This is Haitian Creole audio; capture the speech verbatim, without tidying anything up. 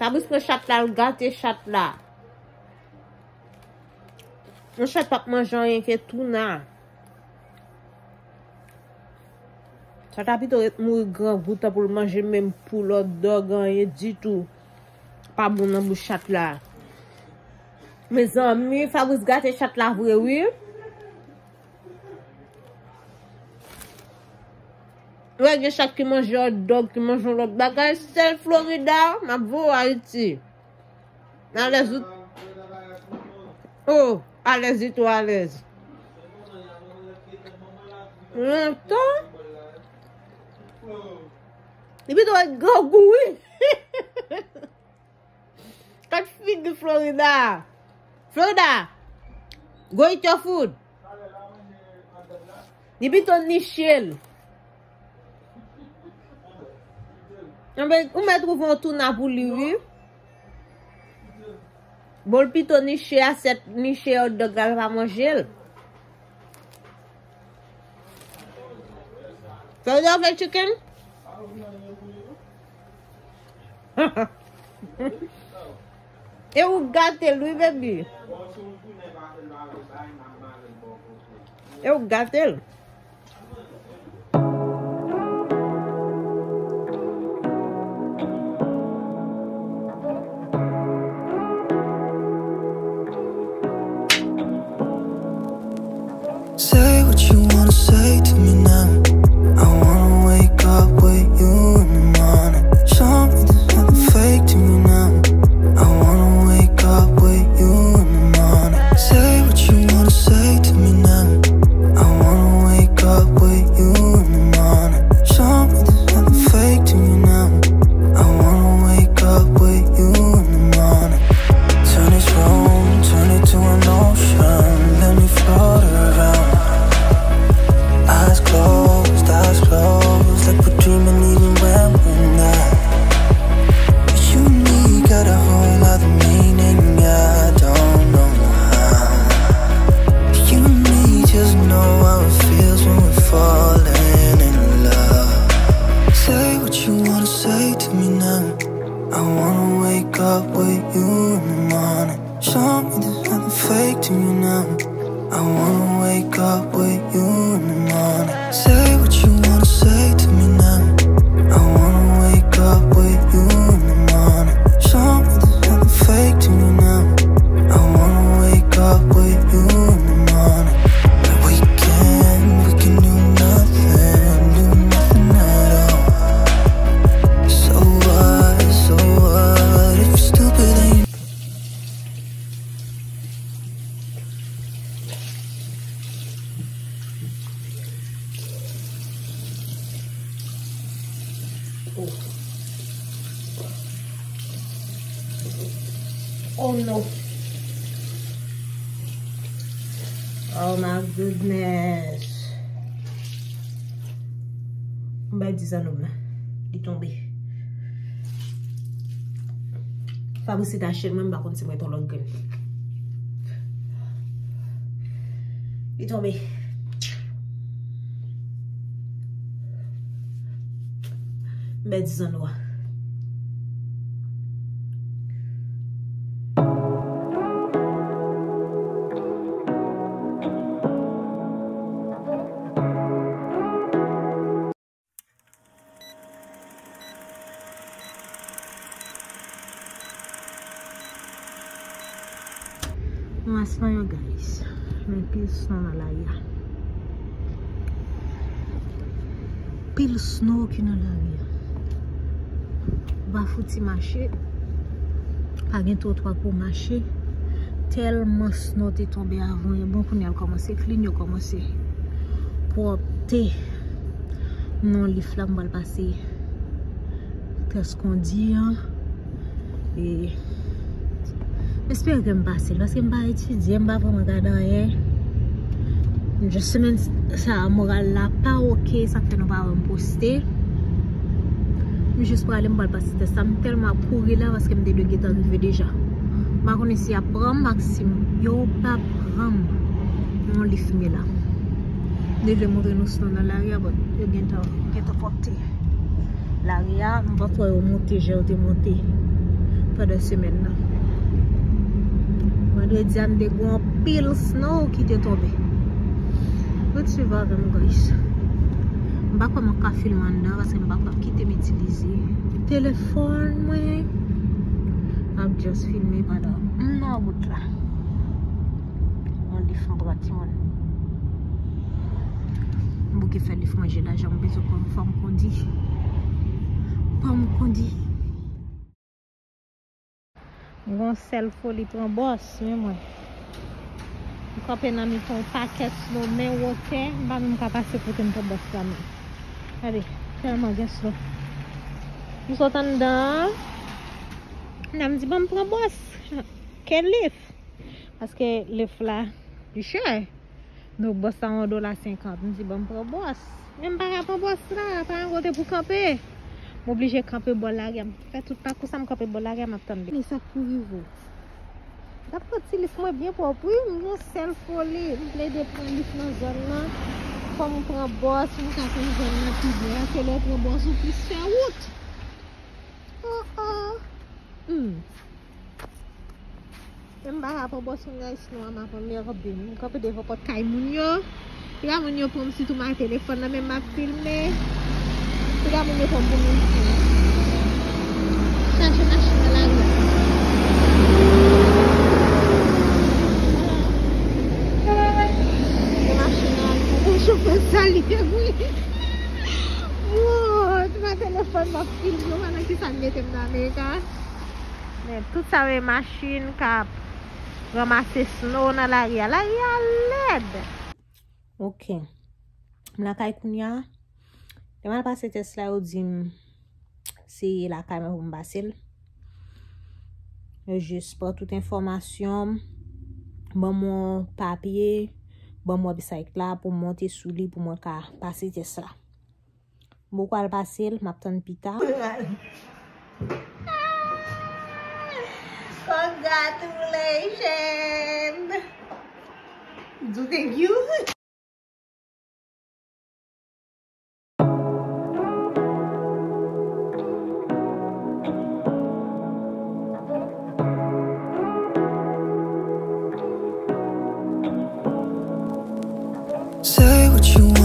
Fabrice pran chat la, l gate chat la. Yon chat p ap manje anyen ke touna. Chat la pito ret mouri grangou tan pou l manje menm poul, hot dog, anyen ditou. Pa bon nan bouch chat la. Mezanmi, Fabrice gate chat la vre, wi. Wè, gen chat ki manje hot dog, ki manje yon lòt bagay. Sèl Florida, m ap voye w Ayiti. Alèz ou. Oh, alèz ou, alèz. Lontan. Li pito ret grangou, wi. Gad figi Florida. Florida, go eat your food. Li pito niche l. Anben, ou mèt twouve yon touna pou li, wi. Bon, l pito niche asyèt, niche hot dog la, l pa manje l. Florida, you fè chicken? E ou gate l, wi, baby. E ou gate l. Say what you wanna say to me now. I wanna wake up with you in the morning. Show me there's nothing fake to me now. I wanna wake up with you in the morning. Say what you wanna say to me now. I wanna wake up with you in the morning. Show me there's nothing fake to me now. I wanna wake up with you in the morning. Turn this room, turn it to an ocean. Let me float around. Eyes closed, eyes closed, like we're dreaming even when we're not. You and me got a whole other meaning, I don't know how. You and me just know how it feels when we're falling in love. Say what you wanna say to me now. I wanna wake up with you in the morning. Show me there's nothing fake to me now. I wanna wake up with you in the morning. Say what you wanna say to me now. I wanna wake up with you in the morning. Show me there's nothing fake to me now. I wanna wake up with you in the morning. We can, we can do nothing, do nothing at all. So what, so what, if you're stupid and you Oh. Oh no. Oh my goodness. M bay di zanno m nan. Li tonbe. Fabrice te achte l, mwen m pa konn si mwen t on lòt grenn. Li tonbe. M bay di zanno a. Yon aslanyan, guys. Men pil snow nan lari a. Pil snow ki nan lari a. Ou pa fouti mache. Pa gen twotwa pou mache. Tèlman snow te tonbe avan yè. Bon, kounye a l kòmanse clean, yo kòmanse pwòpte. Non, lift la, m pral pase tès kondi an. E m espere ke m pase l, paske m pa etidye, m pa vrèman gade anyen. Just semèn sa a, moral la pa oke, sa k fè nou pa wè m poste. M jis prale, m pral pase tès la. M tèlman ap kouri la, paske m te dwe gentan rive deja. M pa konnen si y ap pran m ak si yo p ap pran m nan lift m ye la. M te vle montre nou snow nan lari a, but yo gentan, gentan pwòpte lari a. M pa t wè yo monte jan yo te monte. Pandan semèn nan. Vandredi a, m te gen anpil snow ki te tonbe. Ret swiv avè m, guys. M pa kwè mwen ka filme anndan paske m pa kwè ap kite m itilize telefòn mwen. M ap just filme pandan m nan wout la. Yon lif m pran, timoun. M bouke fè lif manje la, jan m bezwen pran fòm kondi. Fòm kondi. M gon sèl foli pran bòs, men mwen. M kanpe nan mitan yon pakèt snow, men wotè, m pa menm ka pase kote m pran bòs la menm. Gade, tèlman gen snow. M sot anndan an, nan m di, "Ban m pran bòs." Ke lif. Paske lif la, li chè. Donk, bòs la yon dola senkant. M di, "Ban m pran bòs." Men m pa ka pran bòs la, pa gen kote pou kanpe. M oblije kanpe bò lari a. M fè tout pakou sa, m kanpe bò lari a, m ap tann li. Men sa k pou rive w. N ap pran ti lif mwen byen pwòp, wi. M gon sèl foli. M plede pran lif nan zòn nan. Fò m pran bòs, m ka konn zòn nan pi byen. Paske lè w pran bòs, ou plis fè wout. Oh, oh. Hmm. Men m pa ka pran bòs moun nan, sinon m ap anmède. M kanpe devan pòt kay moun yo. Piga moun yo pran m sitou m ak telefòn nan, men m ap filme. Piga moun yo pran m pou moun fou. Chache machin nan lari. Gen machin nan, pou chofè sa li ye, wi. Woy, m ak telefòn m ap filme, yo, pandan ki sa m mete m nan Amerika. Men tout sa yo e machin k ap ranmase snow nan lari a. Lari a lèd. Ok. M lakay kounye a. Lè m al pase tès la, yo di m se lakay mwen pou m pase l. Yo jis pran tout enfòmasyon m, ban m yon papye, ban m website la pou m monte sou li pou mwen ka pase tès la. M poko al pase l, m ap tann pita. Congratulations! Do thank you. Say what you